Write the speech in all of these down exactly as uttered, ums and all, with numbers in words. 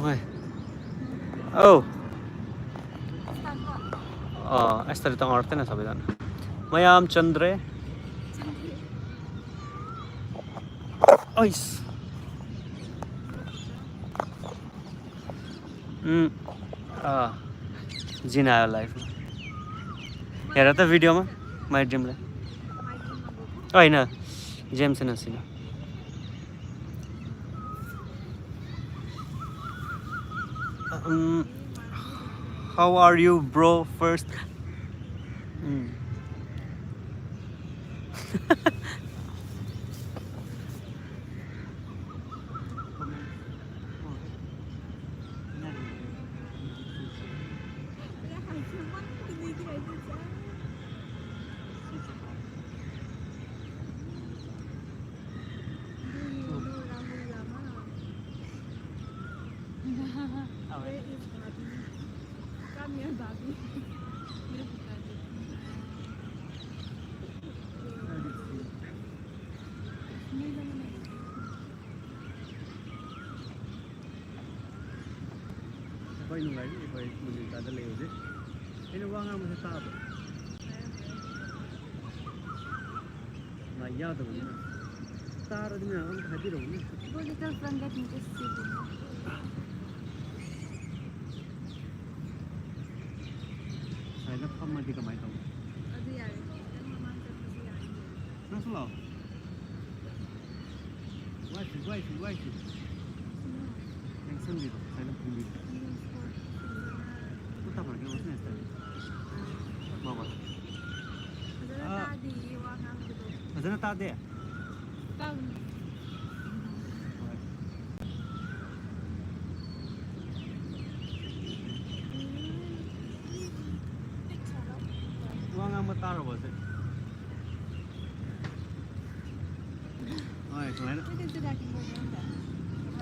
ꯍꯣꯏ꯫ ꯑꯧ꯫ ꯑ, ꯑꯁ, ꯇꯔꯦꯠ ꯇꯉꯥꯔꯛꯇꯅ ꯁꯕꯩꯗꯅ꯫ ꯃꯌꯥꯝ ꯆꯟꯗ꯭ꯔꯦ꯫ ꯑꯩꯁ꯫ ꯎꯝ꯫ ꯑꯥ꯫ ꯖꯤꯅꯥ ꯂꯥꯏꯐ꯫ ꯌꯥꯔ ꯇ ꯚꯤꯗꯤꯑꯣ ꯑꯃ꯫ My dream life꯫ ꯑꯩꯅ ꯖꯦꯝꯁꯅ ꯁꯤꯅ꯫ Um, how are you, bro? First. Um. Where is Barbie? Come here, Barbie. ꯑꯩꯈꯣꯏ ꯅꯨꯡꯉꯥꯏꯔꯤ, ꯑꯩꯈꯣꯏ ꯃꯅꯤꯄꯨꯔꯗ ꯂꯩ ꯍꯧꯖꯤꯛ꯫ ꯑꯩꯅ ꯋꯥ ꯉꯥꯡꯕꯁꯦ ꯇꯥꯕ꯭ꯔꯣ? ꯃꯥꯏ ꯌꯥꯗꯕꯅꯤꯅ꯫ ꯇꯥꯔꯗꯤ ꯃꯌꯥꯝ ꯑꯃ ꯍꯥꯏꯕꯤꯔꯛꯎꯅꯦ꯫ Go little friend, let me just see you. ꯁꯨꯃꯥꯏꯅ ꯐꯝꯃꯗꯤ ꯀꯃꯥꯏꯅ ꯇꯧꯅꯤ? ꯑꯗꯨ ꯌꯥꯔꯦ꯫ ꯈꯤꯇꯪ ꯃꯃꯥꯡ ꯆꯠꯄꯁꯨ ꯌꯥꯔꯦ꯫ ꯅꯪꯁꯨ ꯂꯥꯛꯑꯣ꯫ ꯋꯥꯏꯁꯤ, ꯋꯥꯏꯁꯤ, ꯋꯥꯏꯁꯤ꯫ ꯅꯪ ꯁꯪꯕꯤꯔꯣ, ꯉꯁꯥꯏꯅ ꯐꯝꯕꯤꯔꯣ꯫ ꯎꯝ, ꯍꯣꯏ꯫ ꯎꯠꯇ ꯐꯔꯛꯀꯦ, ꯋꯥꯁꯅ ꯍꯦꯁꯇꯥꯏꯜ꯫ ꯕꯥ, ꯕꯥ꯫ ꯐꯖꯅ ꯑꯥ꯫ ꯇꯥꯗꯤꯌꯦ, ꯋꯥ ꯉꯥꯡꯕꯗꯣ꯫ ꯐꯖꯅ ꯇꯥꯗꯦ? ꯇꯥꯕꯅꯤ꯫ ꯍꯣꯏ꯫ ꯋꯥ ꯉꯥꯡꯕ ꯇꯥꯔꯕꯣ ꯍꯧꯖꯤꯛ? ꯍꯣꯏ, ꯁꯨꯃꯥꯏꯅ꯫ ꯅꯠꯇꯦ, ꯆꯨꯖꯥꯛꯀꯤ ꯃꯣꯏ ꯃꯔꯝꯗ꯫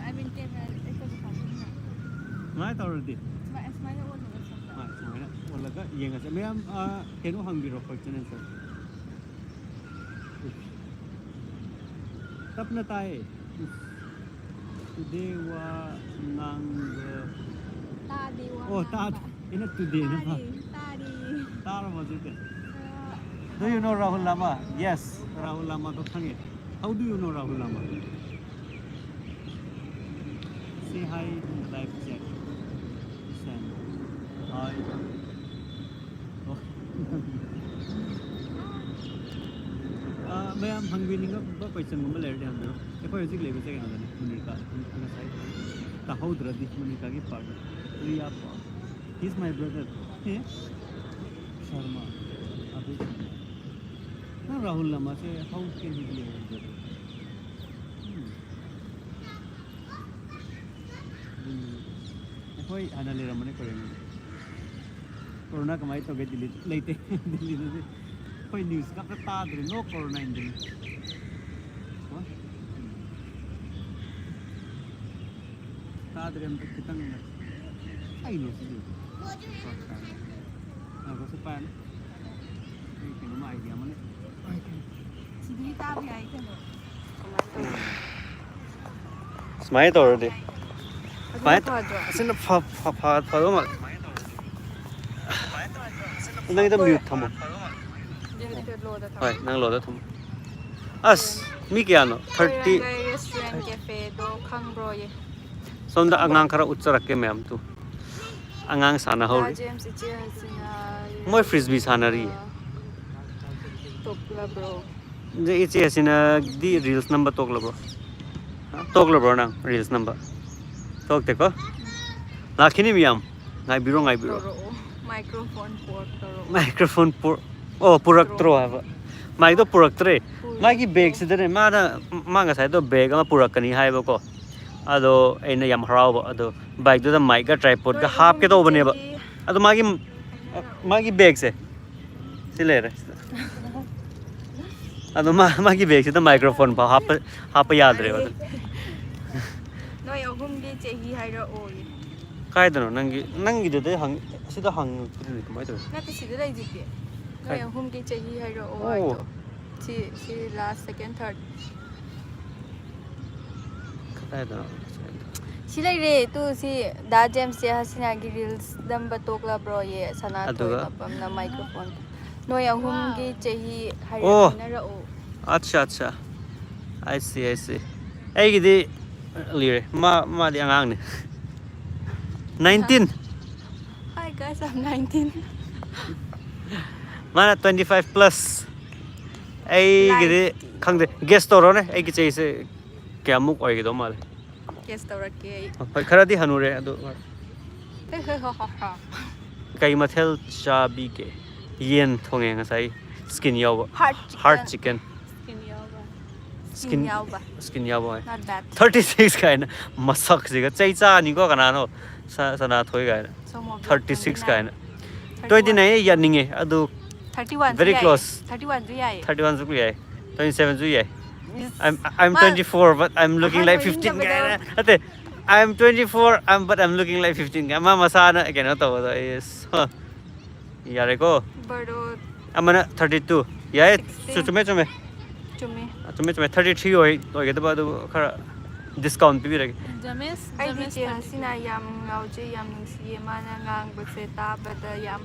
I mean, camera ꯑꯩꯈꯣꯏꯗ ꯊꯥꯖꯤꯟꯅ꯫ ꯁꯨꯃꯥꯏꯅ ꯇꯧꯔꯗꯤ꯫ ꯁꯨꯃꯥꯏ-, ꯁꯨꯃꯥꯏꯅ ꯑꯣꯜꯂꯒ ꯁꯣꯝꯗ꯫ ꯍꯣꯏ, ꯁꯨꯃꯥꯏꯅ ꯑꯣꯜꯂꯒ ꯌꯦꯡꯉꯁꯦ꯫ ꯃꯌꯥꯝ, ꯑ, ꯀꯩꯅꯣ ꯍꯪꯕꯤꯔꯣ, ꯑꯩꯈꯣꯏ channel ꯁꯦ꯫ ꯇꯞꯅ ꯇꯥꯏꯌꯦ꯫ Today ꯋꯥ ꯇꯥꯗꯦ ꯋꯥ ꯑꯣ, ꯉꯥꯡꯕ꯫ ꯇꯥꯗꯦ꯫ ꯑꯩꯅ ꯇꯨꯗꯦꯅ ꯇꯥ-, ꯇꯥꯔꯤ, ꯇꯥꯔꯤ꯫ ꯇꯥꯔꯕꯣ ꯍꯧꯖꯤꯛꯇꯤ? ꯑ, Do you know Rahul Lama? Yes, Rahul Lamaꯗꯣ ꯈꯪꯉꯦ꯫ How do you know Rahul Lama? Say hi in the live chat. Listen. Hi. ꯑ, ꯃꯌꯥꯝ ꯍꯪꯕꯤꯅꯤꯡꯕ ꯀꯣꯏꯁꯟꯒꯨꯝꯕ ꯂꯩꯔꯗꯤ ꯍꯪꯕꯤꯔꯣ꯫ ꯑꯩꯈꯣꯏ ꯍꯧꯖꯤꯛ ꯂꯩꯕꯁꯦ ꯀꯩꯅꯣꯗꯅꯤ, ꯃꯅꯤꯀꯥ꯫ ꯉꯁꯥꯏ ꯇꯥꯍꯧꯗ꯭ꯔꯗꯤ ꯃꯅꯤꯀꯥꯒꯤ part. Riya part. He's my brother. ꯑꯦ? ꯁꯔꯃ꯫ ꯑꯗꯨ ꯅꯪ Rahul ꯂꯃꯥꯁꯦ, how can he be your brother? ꯎꯝ꯫ ꯎꯝ꯫ ꯑꯩꯈꯣꯏ ꯍꯥꯟꯅ ꯂꯩꯔꯝꯕꯅꯦ ꯀꯣꯔꯤꯌꯥꯗ꯫ ꯀꯣꯔꯣꯅꯥ ꯀꯃꯥꯏꯅ ꯇꯧꯒꯦ ꯗꯤꯜꯂꯤ? ꯂꯩꯇꯦ꯫ ꯗꯤꯜꯂꯤꯗꯗꯤ ꯑꯩꯈꯣꯏ ꯅ꯭ꯌꯨꯁꯀ ꯑꯝꯇ ꯇꯥꯗ꯭ꯔꯦ꯫ No corona in Delhi. ꯍꯣꯏ? ꯇꯥꯗ꯭ꯔꯦ ꯑꯝꯇ ꯈꯤꯇꯪ꯫ ꯀꯩꯅꯣ ꯁꯤꯗꯤ? ꯉꯥꯏꯈꯣ, ꯁꯤ ꯄꯥꯏꯔꯅꯤ꯫ ꯑꯩ ꯀꯩꯅꯣꯝꯃ idea ꯑꯃ ꯂꯩ꯫ ꯁꯤꯗꯤ ꯇꯥꯕ ꯌꯥꯏ ꯀꯩꯅꯣ꯫ ꯁꯨꯃꯥꯏꯅ ꯇꯧꯔꯗꯤ꯫ ꯑꯗꯨꯅ ꯁꯨꯃꯥꯏꯅ ꯇꯧ-, ꯐꯗ꯭ꯔꯣ? ꯑꯁꯤꯅ ꯐ-, ꯐ-, ꯐ-, ꯐꯗꯧ ꯃꯥꯜꯂꯦ꯫ ꯅꯪꯒꯤꯗꯣ mute ꯊꯝꯃꯣ꯫ Mute ꯂꯣꯗ ꯊꯝꯃꯣ꯫ ꯍꯣꯏ, ꯅꯪ ꯂꯣꯗ ꯊꯝꯃꯣ꯫ ꯑꯁ, ꯃꯤ ꯀꯌꯥꯅꯣ? Thirty꯫ ꯀꯣꯏꯔꯥꯡꯒꯩ restaurant cafeꯗꯣ ꯈꯪꯕ꯭ꯔꯣꯌꯦ? ꯁꯣꯝꯗ ꯑꯉꯥꯡ ꯈꯔ ꯎꯠꯆꯔꯛꯀꯦ ꯃꯌꯥꯝ ꯇꯨ꯫ ꯑꯉꯥꯡ ꯁꯥꯟꯅꯍꯧꯔꯤ꯫ ꯗꯥ ꯖꯦꯝꯁ, ꯏꯆꯦ ꯍꯁꯤꯅꯥ, ꯃꯣꯏ frisbee ꯁꯥꯟꯅꯔꯤ꯫ ꯇꯣꯛꯂꯕ꯭ꯔꯣ? ꯑꯗ ꯏꯆꯦ ꯍꯁꯤꯅꯥꯗꯤ reels ꯅꯝꯕ ꯇꯣꯛꯂꯕ꯭ꯔꯣ? ꯇꯣꯛꯂꯕ꯭ꯔꯣ ꯅꯪ reels ꯅꯝꯕ? ꯇꯣꯛꯇꯦꯀꯣ? ꯂꯥꯛꯈꯤꯅꯤ ꯃꯤꯌꯥꯝ꯫ ꯉꯥꯏꯕꯤꯔꯣ, ꯉꯥꯏꯕꯤꯔꯣ꯫ ꯇꯧꯔꯛꯑꯣ꯫ Microphone port ꯇꯧꯔꯛꯑꯣ꯫ Microphone ꯄꯨꯔ-, ꯑꯣ, ꯄꯨꯔꯛꯇ꯭ꯔꯣ ꯍꯥꯏꯕ꯫ Micꯗꯣ ꯄꯨꯔꯛꯇ꯭ꯔꯦ꯫ ꯄꯨꯔꯛꯇ꯭ꯔꯣ꯫ ꯃꯥꯒꯤ bagꯁꯤꯗꯅꯦ, ꯃꯥꯅ, ꯃꯥ ꯉꯁꯥꯏꯗꯣ bag ꯑꯃ ꯄꯨꯔꯛꯀꯅꯤ ꯍꯥꯏꯕꯀꯣ꯫ ꯑꯗꯣ ꯑꯩꯅ ꯌꯥꯝ ꯍꯔꯥꯎꯕ꯫ ꯑꯗꯣ bikeꯇꯨꯗ micꯀ tripodꯀ ꯅꯣꯏ ꯍꯥꯞꯀꯦ ꯑꯍꯨꯝꯒꯤ ꯇꯧꯕꯅꯦꯕ꯫ ꯆꯍꯤ ꯑꯗꯣ ꯃꯥꯒꯤ, ꯃꯥꯒꯤ bagꯁꯦ ꯁꯤ ꯂꯩꯔꯦ꯫ ꯑꯗꯣ ꯃꯥ, ꯃꯥꯒꯤ bagꯁꯤꯗ microphone ꯐꯥꯎ ꯍꯥꯞꯄ, ꯍꯥꯞꯄ ꯌꯥꯗ꯭ꯔꯦꯕ ꯑꯗꯨ꯫ ꯑꯩ ꯅꯣꯏ ꯑꯍꯨꯝꯒꯤ ꯆꯍꯤ ꯍꯥꯏꯔꯛꯑꯣꯌꯦ꯫ ꯀꯥꯏꯗꯅꯣ ꯅꯪꯒꯤ, ꯅꯪꯒꯤꯗꯨꯗꯩ ꯍꯪ-, ꯁꯤꯗ ꯍꯪꯉꯛꯇ꯭ꯔꯤꯗꯤ ꯀꯃꯥꯏꯅ ꯇꯧꯔꯤꯅꯣ? ꯅꯠꯇꯦ, ꯁꯤꯗ ꯂꯩꯁꯤꯗꯤ꯫ ꯅꯣꯏ ꯀꯥꯏ? ꯑꯍꯨꯝꯒꯤ ꯆꯍꯤ ꯍꯥꯏꯔꯛꯑꯣ ꯑꯣ꯫ ꯍꯥꯏꯗꯣ꯫ ꯁꯤ, ꯁꯤ last, second, third꯫ ꯀꯗꯥꯏꯗꯅꯣ? ꯁꯤ ꯁꯤ ꯂꯩꯔꯦ ꯇꯨ꯫ ꯁꯤ ꯗꯥ ꯖꯦꯝꯁꯁꯦ ꯍꯁꯤꯅꯥꯒꯤ ꯔꯤꯜꯁ ꯅꯝꯕ ꯇꯣꯛꯂꯕ꯭ꯔꯣꯌꯦ? ꯁꯅꯥꯊꯣꯏ ꯑꯗꯨꯒ? ꯃꯄꯝꯅ ꯃꯥꯏꯀ꯭ꯔꯣꯐꯣꯟ꯫ ꯅꯣꯏ ꯑꯍꯨꯝꯒꯤ ꯆꯍꯤ ꯍꯥꯏꯔ- ꯑꯣ꯫ ꯍꯥꯏꯅꯔꯛꯑꯣ꯫ ꯑꯠꯆꯥ, ꯑꯠꯆꯥ꯫ I see, I see꯫ ꯑꯩꯒꯤꯗꯤ ꯂꯤꯔꯦ꯫ ꯃꯥ, ꯃꯥꯗꯤ ꯑꯉꯥꯡꯅꯤ꯫ Nineteen꯫ Hi guys, I'm nineteen꯫ ꯃꯥꯅ twenty five plus꯫ ꯑꯩꯒꯤꯗꯤ ꯈꯪꯗꯦ꯫ Guess ꯇꯧꯔꯣꯅꯦ꯫ ꯑꯩꯒꯤ ꯆꯍꯤꯁꯦ ꯀꯌꯥꯃꯨꯛ ꯑꯣꯏꯒꯗꯧ ꯃꯥꯜꯂꯦ? Guess ꯇꯧꯔꯛꯀꯦ ꯑꯩ꯫ ꯍꯣꯏ, ꯈꯔꯗꯤ ꯍꯅꯨꯔꯦ ꯑꯗꯨ꯫ ꯍꯣꯏ, ꯍꯣꯏ, ꯍꯣꯏ, ꯍꯣꯏ, ꯍꯣꯏ꯫ ꯀꯩ ꯃꯊꯦꯜ ꯆꯥꯕꯤꯒꯦ? ꯌꯦꯟ ꯊꯣꯡꯉꯦ ꯉꯁꯥꯏ꯫ Skin ꯌꯥꯎꯕ꯫ Heart chicken꯫ Heart chicken꯫ Skin ꯌꯥꯎꯕ꯫ Skin skin ꯌꯥꯎꯕ꯫ Skin ꯌꯥꯎꯕ ꯍꯣꯏ꯫ Not bad꯫ Thirty six ꯀꯥꯏꯅ ꯃꯁꯛꯁꯤꯒ ꯆꯩ ꯆꯥꯅꯤꯀꯣ ꯀꯅꯥꯅꯣ? ꯁ-, ꯁꯅꯥꯊꯣꯏ ꯀꯥꯏꯅ꯫ Some of you thirty six ꯀꯥꯏꯅ꯫ Twenty nine ꯌꯥꯅꯤꯡꯉꯦ ꯑꯗꯨ꯫ Thirty one very close꯫ Thirty one ꯁꯨ ꯌꯥꯏꯌꯦ꯫ Thirty one ꯁꯨ ꯌꯥꯏ꯫ Twenty seven ꯁꯨ ꯌꯥꯏ꯫ Yes꯫ I'm, I'm ꯃꯥ twenty four, but I'm looking ꯑꯍꯟ like fifteen ꯑꯣꯏꯅꯤꯡꯗꯕꯗꯣ꯫ ꯀꯥꯏꯅ꯫ ꯅꯠꯇꯦ, "I'm twenty four, I'm, but I'm looking like fifteen" ꯀꯥꯏꯅ꯫ ꯃꯥ ꯃꯁꯥꯅ ꯀꯩꯅꯣ ꯇꯧꯕꯗꯣ꯫ Yes꯫ ꯍ꯫ ꯌꯥꯔꯦꯀꯣ? ꯕꯥꯔꯣ꯫ ꯑꯃꯅ thirty two꯫ ꯌꯥꯏ꯫ Sixteen꯫ ꯆꯨ-, ꯆꯨꯝꯃꯦ, ꯆꯨꯝꯃꯦ꯫ ꯆꯨꯝꯃꯦ꯫ ꯆꯨꯝꯃꯦ, ꯆꯨꯝꯃꯦ꯫ Thirty three ꯑꯣꯏ-, ꯑꯣꯏꯒꯗꯕ ꯑꯗꯨꯕꯨ ꯈꯔ discount ꯄꯤꯕꯤꯔꯒꯦ꯫ ꯖꯃꯦꯁ, ꯑꯩꯗꯤ ꯖꯃꯦꯁ ꯆꯦ ꯊꯥꯔꯇꯤ꯫ ꯍꯁꯤꯅꯥ ꯌꯥꯝ ꯉꯥꯎꯖꯩ, ꯌꯥꯝ ꯅꯨꯡꯁꯤꯌꯦ꯫ ꯃꯥꯅ ꯉꯥꯡꯕꯁꯦ ꯇꯥꯕꯗ ꯌꯥꯝ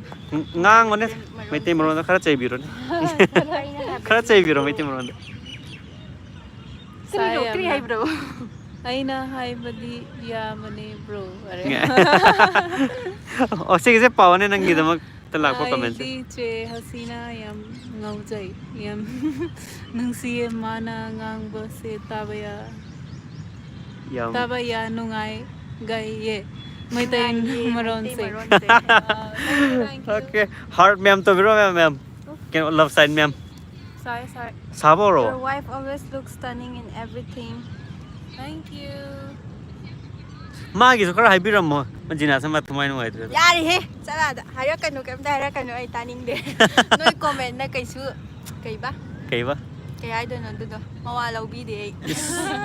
ꯉꯥꯡꯉꯨꯅꯦ꯫ ꯃꯩꯇꯩ ꯃꯔꯣꯟꯁꯦ꯫ ꯃꯩꯇꯩ ꯃꯔꯣꯟꯗ ꯈꯔ ꯆꯩꯕꯤꯔꯣꯅꯦ꯫ ꯑꯩꯅ ꯍꯥꯏꯕꯗꯤ ꯈꯔ ꯆꯩꯕꯤꯔꯣ ꯃꯩꯇꯩ ꯃꯔꯣꯟꯗ꯫ ꯀꯔꯤꯅꯣ? ꯁꯥꯏ ꯀꯔꯤ ꯌꯥꯝꯅ꯫ ꯍꯥꯏꯕ꯭ꯔꯣ? ꯑꯩꯅ ꯍꯥꯏꯕꯗꯤ ꯌꯥꯕꯅꯦ, bro꯫ ꯑꯔꯦ꯫ ꯑꯣ, ꯁꯤꯒꯤꯁꯦ ꯄꯥꯎꯅꯦ ꯅꯪꯒꯤꯗꯃꯛꯇ ꯂꯥꯛꯄ comment ꯁꯦ꯫ ꯑꯩꯗꯤ ꯆꯦ ꯍꯁꯤꯅꯥ ꯌꯥꯝ ꯉꯥꯎꯖꯩ꯫ ꯌꯥꯝ ꯅꯨꯡꯁꯤꯌꯦ ꯃꯥꯅ ꯉꯥꯡꯕꯁꯦ ꯇꯥꯕ ꯌꯥ-, ꯌꯥꯝ ꯇꯥꯕ ꯌꯥ ꯅꯨꯡꯉꯥꯏ ꯒꯥꯏꯌꯦ꯫ ꯃꯩꯇꯩ ꯅꯨꯡꯉꯥꯏꯌꯦ, ꯃꯔꯣꯟꯁꯦ꯫ ꯃꯩꯇꯩ ꯃꯔꯣꯟꯁꯦ꯫ ꯑꯥ, thank you, thank you꯫ Okay, heart ꯃꯌꯥꯝ ꯇꯧꯕꯤꯔꯣ, ꯃꯌꯥꯝ, ꯃꯌꯥꯝ꯫ ꯀꯩꯅꯣ, love sign ꯃꯌꯥꯝ꯫ Sorry, sorry꯫ ꯁꯥꯕ ꯍꯧꯔꯣ꯫ Your wife always looks stunning in everything. Thank you꯫ ꯃꯥꯒꯤꯁꯨ ꯈꯔ ꯍꯥꯏꯕꯤꯔꯝꯃꯣ꯫ ꯖꯤꯅꯥꯁꯦ ꯃꯥ ꯊꯃꯥꯏ ꯅꯨꯡꯉꯥꯏꯇ꯭ꯔꯦ꯫ ꯌꯥꯔꯦꯍꯦ, ꯆꯠꯂꯣ ꯑꯥꯗ꯫ ꯍꯥꯏꯔꯛꯀꯅꯨ, ꯀꯩꯝꯇ ꯍꯥꯏꯔꯛꯀꯅꯨ, ꯑꯩ ꯇꯥꯅꯤꯡꯗꯦ꯫ ꯅꯣꯏ comment ꯅ ꯀꯩꯁꯨ, ꯀꯩꯕ? ꯀꯩꯕ? ꯀꯩ ꯍꯥꯏꯗꯣꯏꯅꯣ ꯑꯗꯨꯗꯣ? ꯃꯋꯥ ꯂꯧꯕꯤꯗꯦ ꯑꯩ꯫ ꯏꯁ꯫